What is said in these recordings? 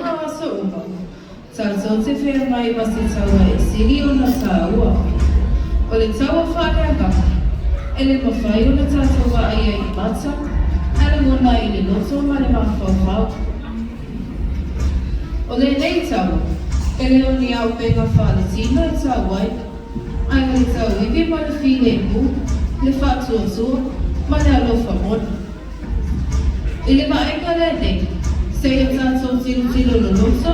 taua o aso uma, tatou te feagai ma se taua e sili ona tāua. O le taua faaleagaga, e le mafai ona tatou vaaia i mata, ae lagona ai i le loto ma le mafaufau. O lenei taua, e le o ni auupega faaletino e tau ai, ae o le tauivi ma le filemu, le faatuatua, ma le alofa moni. I le vaaiga lenei, seia tatou tilotilo loloto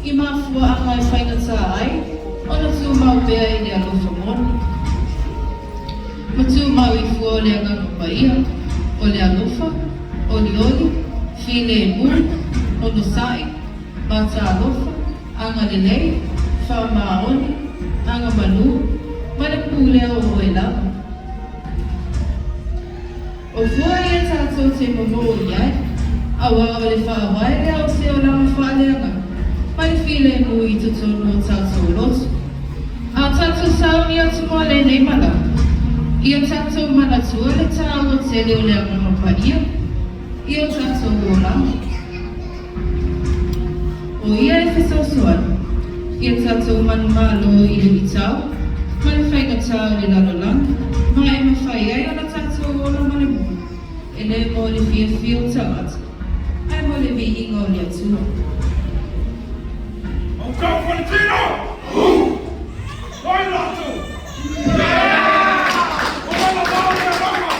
i mafuaaga e faigata ai ona tumau pea i le alofa moni, ma tumau i fua o le Agaga Paia, o le alofa, olioli, filemu, onosai, matalofa, agalelei, faamaoni, agamalu, ma le pulea o oe lava. O fua ia tatou te momoo i ai, auā o le faavae lea o se olaga faaleagaga ma le filemu i totonu o tatou loto. A tatou sauni atu mo lenei malaga, ia tatou manatua le tāua tele o le Agaga Paia i o tatou olaga. O ia e fesoasoani ia tatou manumalo i le mitau ma le faigata o le lalolagi, ma e mafai ai ona tatou ola ma le moni, e le mo le fiafia o tagata, ae mo le viiga o le Atua. Au tau faletino! Oi latou! O mana mau le agaga!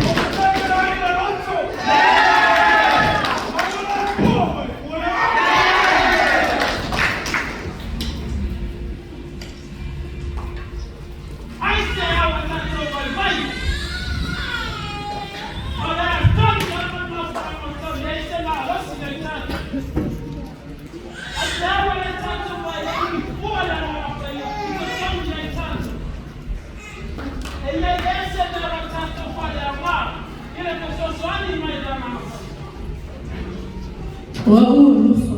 O matau le ai le loto! Au mana atua mai fua le agaga! Ai se ao a tatou vaivai. O le a tonu lava le mafuaaga o tau i ai se malosi ia i tatou. Ai se ao a le tatou vaivai i fua le Agaga Paia i totonu ia i tatou. E i ai ese mea o tatou faaleaoga i le fesoasoani mai le Agaga Paia. O au o alofa.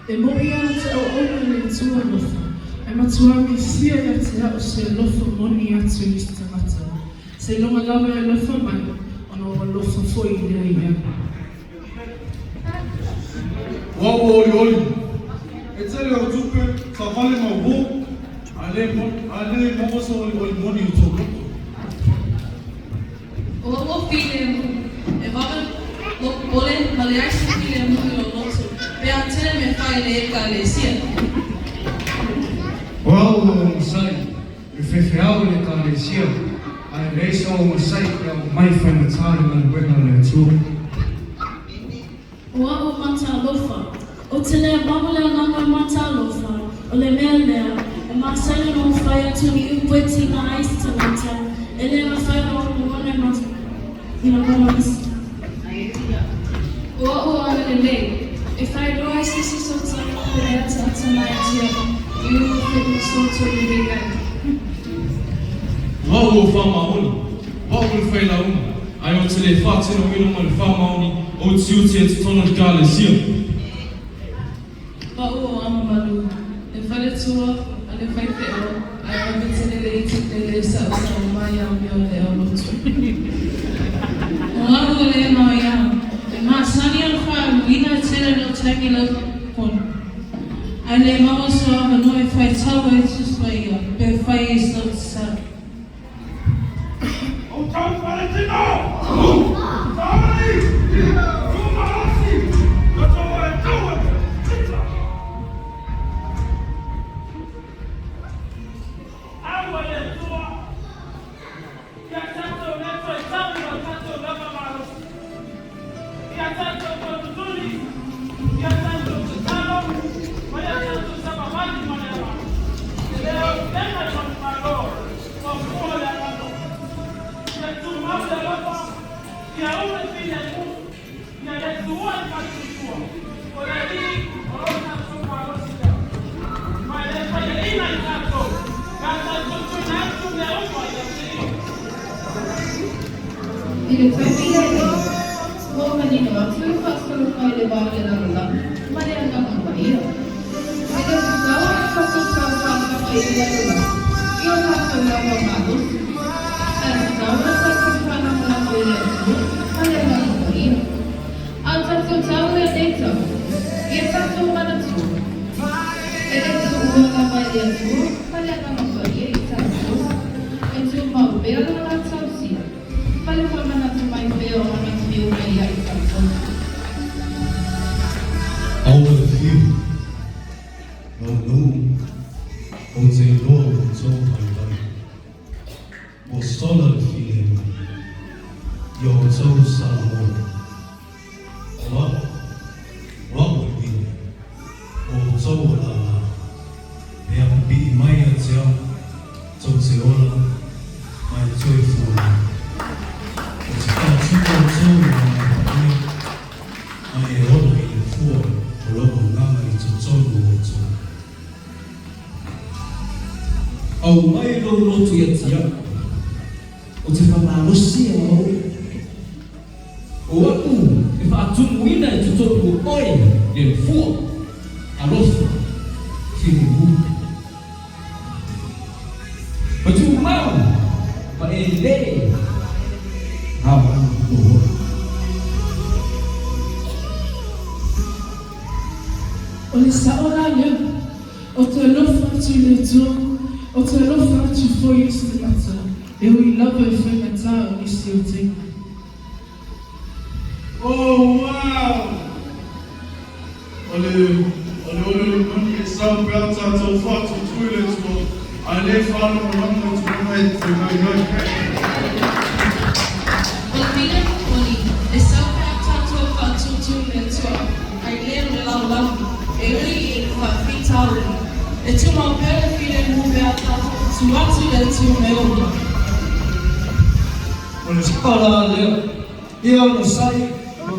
E moʻi a te auauna i le Atua alofa, ae matua misia ia te a'u se alofa moni atu i isi tagata, seiloga lava e alofa mai, ona ou alofa foi lea i ai. O au o olioli, e tele o tupe, savale ma uō, a le a le maua se olioli moni i tou loto. O au o filemu, e wawe lou popole ma leai se filemu i lou loto, pe a tele mea fai i le Ekalesia. O au o onosai, e faifeau i le Ekalesia, a e leai sou onosai pe a omai faigata le galuega a le Atua. O au o Matalofa. Ou te le maua le agaga o Matalofa, o le mea lea, e masani ona ou fai atu ni upu e tiga ai se tagata, e le mafai ona ou lagona e i lagona i se tagata. O au o Agalelei, e whai roa ai se isi sou tangata pe le ataata mai a te au, i ū whenua soto lelei ai. O au o Faamaoni, o au le failauga, ae ou te le faatinoina ma le faamaoni ou tiute i totonu o le Ekalesia. O au o Amamalu, le faletua a le faifeau, ae vave tele le iti le sausau mai amio le aulotu. O au o le maoia, e masani ona faaaluina e tele lou taimi lau pono, ae le maua sou avanoa e faitau ai Tusi Paia pe fai ai sou tatalo. Ou tau faletino! Sauni! Tumalosi! Katoa e tau e te Aua le Atua, ia tatou le faitau i lo tatou lava malosi, ia tatou totutuli, ia tatou tatalo, ma ia tatou savavali ma le agaga. E le aupega i manumalo o fua le agaga. Ia tumau le alofa, ia u le filemu, ia le tuua le faatuatua, o le Alii o lo tatou malosi lea. Ma e le faiaina i tatou, pe a tatou tuuina atu mea uma ia te Ia. I le taimi lenei, ua manino atu le faasologa i le va o le lalolagi ma le Agaga Paia. E le tatau ona tatou tau faalama i le lalolagi i o tatou lava malosi, ae tatau ona tatou faalagolago i le Atua ma le Agaga Paia. A tatou tau lenei tau. le Atua ma le Agaga Paia i tatou, e tumau pea lo la tausia, ma le faamanatu mai pea o Lana Fiuga ia i tatou. Aua le fiu, lau nuu, ou te iloa ua outou vaivai. Ua sola le filemu ia outou Samoa. O au, o au o le vili, o outou o lālā. E apipii mai ia te au, tou te ola ma e toe fua mai. Ou te faatumu outou i le Agaga Paia, ma e ola i le fua o lou agaga i totonu o outou. Aumai lou loto ia te au, ou te faamalosia oe. O a'u e faatumuina i totonu o oe le nofoa, alofa, filemu. Ma tumau ma e lē aoao lou ola. O le sa'o la lea, ou te alofa atu i le Atua, ou te alofa atu foi i isi tagata, e ui lava i faigata o nisi o taimi. Oh, wow! O le o le olioli moni e sao pe a tatou faatuatua i le Atua, ae le faalagolago i tulaga e feagai ai. O le filemu moni, e sao pe a tatou faatuatua i le Atua, ae le o le lalolagi, e ui i faafitauli. E tumau pea le filemu pe a tatou tuu atu i le Atua me ola. O le sao la lea, ia onosai ma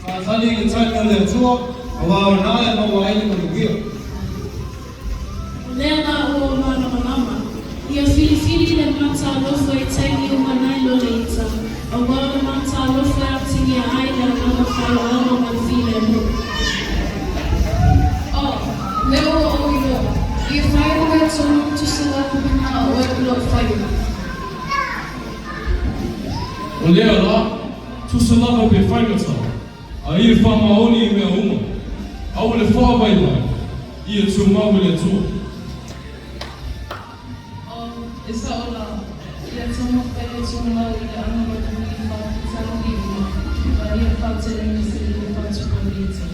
faatali i le taimi a le Atua, auā o i ina e maua ai le manuia. O lea la ua ou malamalama, ia filifili le mata alofa i taimi uma nai lo le ita, auā o le mata alofa e atagia ai le agaga faaaloalo ma le filemu. O, lea ua ou iloa, ia fai le mea tonu, tusa lava pe na o oe o lo o faia. O lea la, tusa lava pe faigata, a ia faamaoni i mea uma. Aua le faavaivai, ia tumau i le Atua. O, e sa'o la, ia taumafai e tumau i le anavatonu i faafitauli uma, ma ia faatelegese i le fatupaita.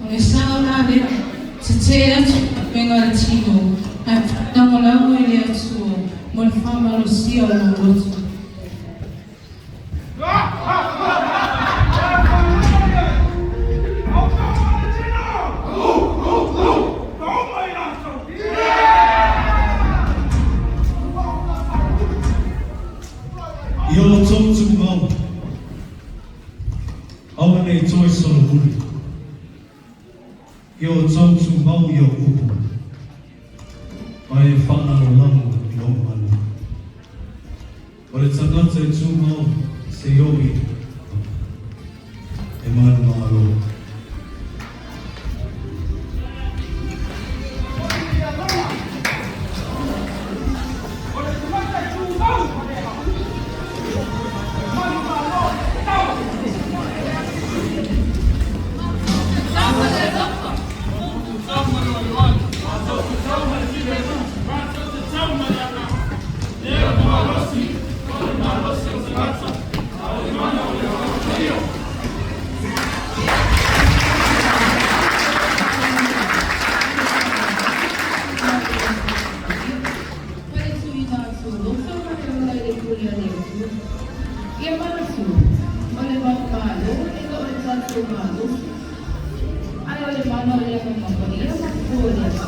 O le sa'o la lea, tetē atu i upega a le tino, ae lagolago i le Atua mo le faamalosia o lou loto. I outou tumau, aua ne i toe solomuli. Ia outou tumau i ou upu, ma e faalalolalo i lou malu. O le tagata e tumau seia oo i e manumalo. Ma le tuuina atu alofa ma le ola i le pule a le Atua. Ia manatua, o le manumalo e le o le tatou malosi, ae o le mana o le Agaga Paia ma le fua o le Agaga,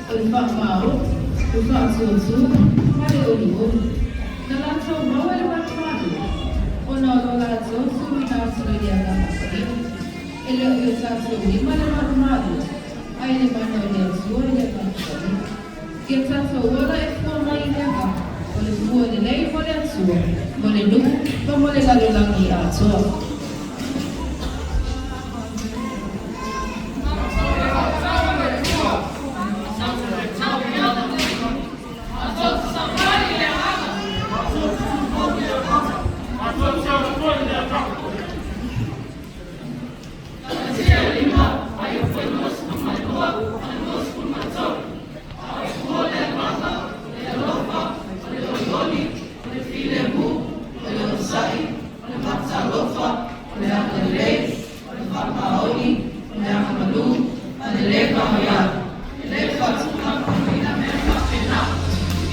o le faamaoni, le faatuatua, ma le olioli. Na latou maua le manumalo, ona o lo latou tuuina atu i le Agaga Paia. E le o i o tatou lima le manumalo, ae le mana o le Atua i le Agaga Paia. Ia tatou ola e fua mai i le Agaga, o le fua lelei mo le Atua, mo le nuu, ma mo le lalolagi atoa.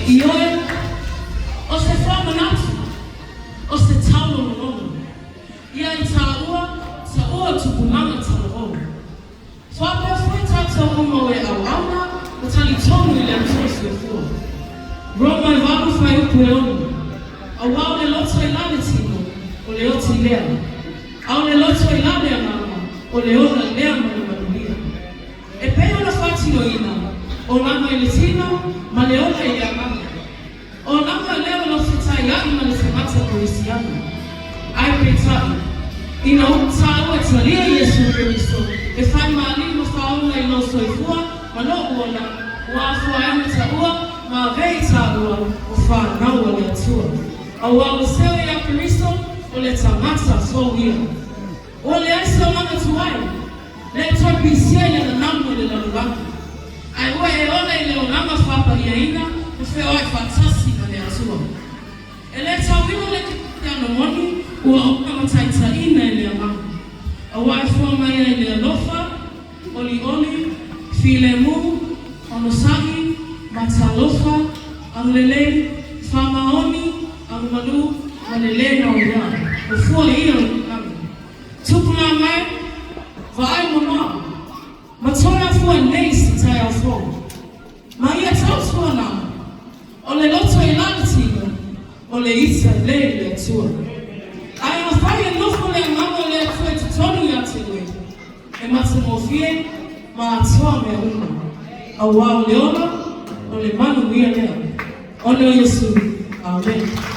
Ioe, o se faamanatu, o se taulogologo. Ia i tāua, taua tupulaga talavou. Faapea foi tātou uma o e auauna ma talitonu i le Atua soifua. Roma e 8 fuaiupu e 6. Auā o le loto e la le tino, o le oti lea. A o le loto e la le agaga, o le ola lea ma le manuia. E pei ona faatinoina, olaga i le tino ma le ola i le agaga. O agaga lea o lo fetaia'i ma le tagata Kerisiano. Ae peitai, ina ua tāua e talia Iesu Keriso e fai ma Alii ma Faaola i lou soifua ma lou ola, ua afua ai ona taua ma avea i tāua o fanau a le Atua. Auā ua seo iā Keriso o le tagata fou ia. Ua leai se agaga tuai, le toe pisia i lana namu i le lalolagi. Ae ua e ola i le olaga faapa'iaina ma feoa'i faatasi ma le Atua. E le tauina le Keristiano moni ua ola ma taitaiina e le Agaga, auā e fua mai ai le alofa, olioli, filemu, onosa'i, matalofa, agalelei, faamaoni, alumalu, ma le lē gaoiā. O fua ia o le Agaga. Tupulaga e, vaai mamao, ma toe afua nei se taeao fou. Ma ia tautuana, o le loto e la le tino, o le ita e lē i le Atua. Ae afai e nofo le Agaga o le Atua i totonu iā te oe, e matagofie ma atoa mea uma, auā o le ola, o le manuia lea. Ona o Iesu. Amene.